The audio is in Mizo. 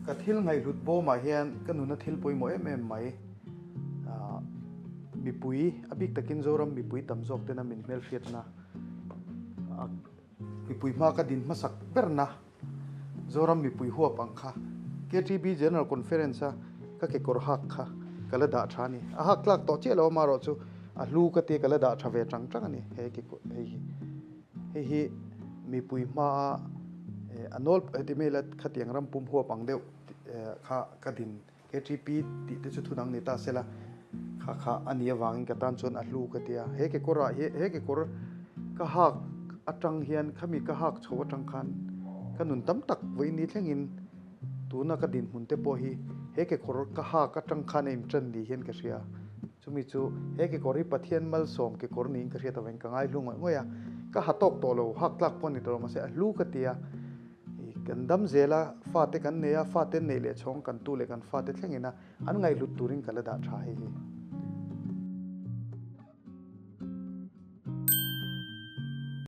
Ka thil ngaihhlut bawmah hian ka nuna thil pawimawh em em mai. Mipui, a bik takin Zoram mipui tam zawk tena min hmelhriatna, mipui hma ka din hmasak berna Zoram mipui huap ang kha KTB General Conference a ka kekawr hak kha ka la dah tha a ni. A hak tlak tawh chiah lo amarawh chu a hlu ka tia ka la dah tha ve tang tang a ni he kekawr hei hi. Hei hi mipui hmaa a nawl heti mai ila khatiang ram pum huap ang deuh kha ka din KTP tih te chu thu dang ni ta sela kha kha a nih avangin ka tan chuan a hlu ka ti a. He kekawr ah hi he kekawr ka hak atang hian khami ka hak chho atang khan ka nun tam tak vawiin ni thlengin tuna ka dinhmun te pawh hi he kekawr ka hak atang khan a intan ni hian ka hria. Chumi chu he kekawr hi Pathian malsawm kekawr niin ka hriat avangin ka ngai hlu ngawih ngawih a. Ka ha tawk tawh lo, hak tlak pawh a ni tawh lo mahse a hlu ka ti a. Kan dam zel a, fate kan nei a, fate neih leh chhawng kan tu leh kan fate thlengin a, an ngaihhlut turin ka la dah tha hei hi.